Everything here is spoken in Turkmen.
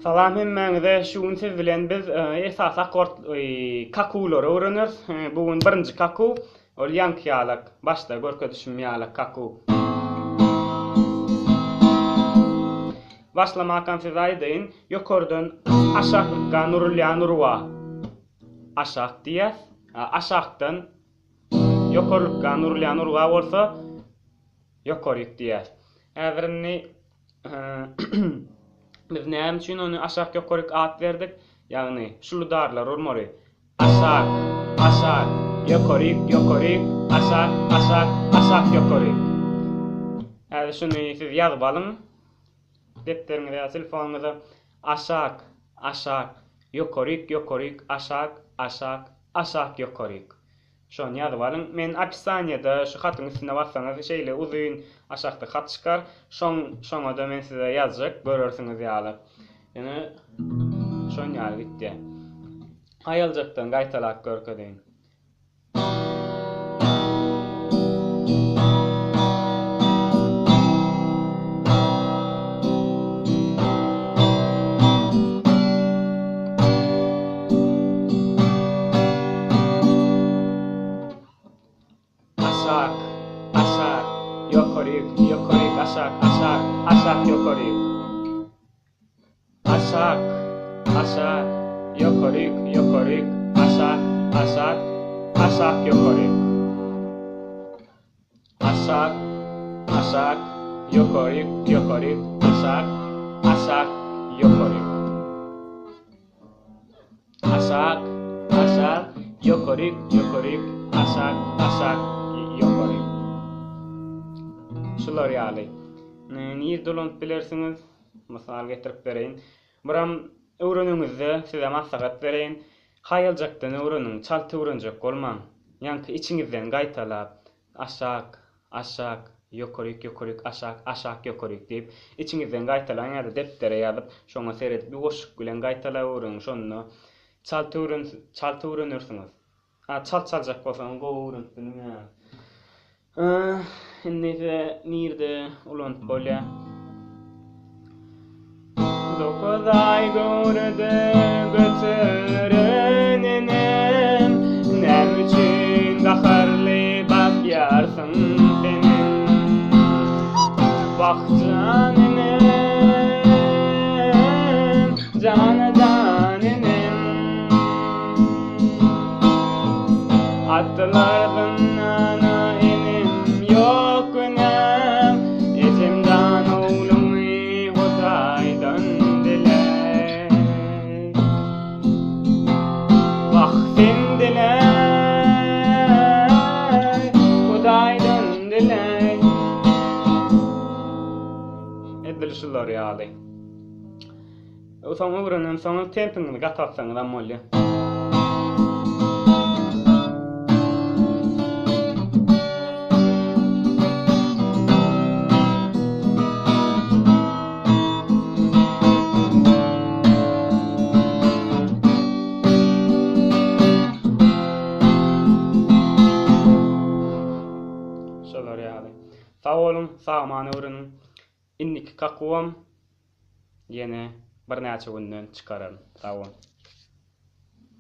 Salam hemmäňize şu gün siz bilen biz esasy akord kakuwlary öwreneris. Bu gün birinji kakuw ol ýaňky ýalak başda görkezişim ýalak kakuw. Başlamakam size aýdaýyn ýokardan aşaklykdan urulýan urwa aşak diýýäs. Aşakdan ýokarlykdan urulýan urwa bolsa ýokaryk diýýäs. Häzir indi Biz näme üçin ony aşak ýokaryk at berdik? Ýagny, şul udarlar urmaly. Aşak, aşak, ýokaryk, ýokaryk, aşak, aşak, aşak, ýokaryk. Häzir şuny siz ýazyp alyň. Depderiňize ýa telefonyňyza. Aşak, aşak, ýokaryk, ýokaryk, aşak, aşak, aşak, ýokaryk. Şony ýazyp alyň. Men opisaniýada şu hatyň üstüne bassaňyz şeýle uzyn aşakda hat çykar. Şoň şoňada men size ýazjak görersiňiz ýaly. Ýöne şon ýaly gitýär. Haýaljakdan gaýtalap görkezeýin. Aşak, aşak, ýokaryk, ýokaryk, aşak, aşak, aşak, ýokaryk. Aşak, aşak, ýokaryk, ýokaryk, aşak, aşak, aşak, ýokaryk. Aşak, aşak, ýokaryk, ýokaryk, aşak, aşak, ýokaryk. Aşak, aşak, ýokaryk, ýokaryk, aşak, aşak, ýokaryk. Şular ýaly. Nirde ulanyp bilersiňiz? Mysal getirip bereýin. Biram öwreniňizde size maslahat bereýin. Haýaljakdan öwreniň, çalt öwrenjek bolmaň. Ýaňky içiňizden gaýtalap, aşak, aşak, ýokaryk, ýokaryk, aşak, aşak, ýokaryk diýip, içiňizden gaýtalaň ýa-da depdere ýazyp, şoňa seredip ýuwaşlyk bilen gaýtalap öwreniň. Şonda çalt öwren çalt öwrenersiňiz. A çalt çaljak bolsaňyz gowy öwrenip bilmeýäňiz. Indi size nirde ulanyp bolýar? 9 aý göwrede göteren enem, Näme üçin gaharly bakýarsyň senem? Wah jan enem, jana jan enem. Atdylar zyndana enem ýok günäm Ejemjan ogluňy Hudaýdan dile Wah sen dile Hudaýdan dile Edil şular ýaly. Soň öwrenensoňyz tempiňizi gataltsaňyzam bolýar. Şolar ýaly. Sag boluň, sag-aman öwreniň. Indiki kakuwam ýene birnäçe günden çykararyn. Sag boluň.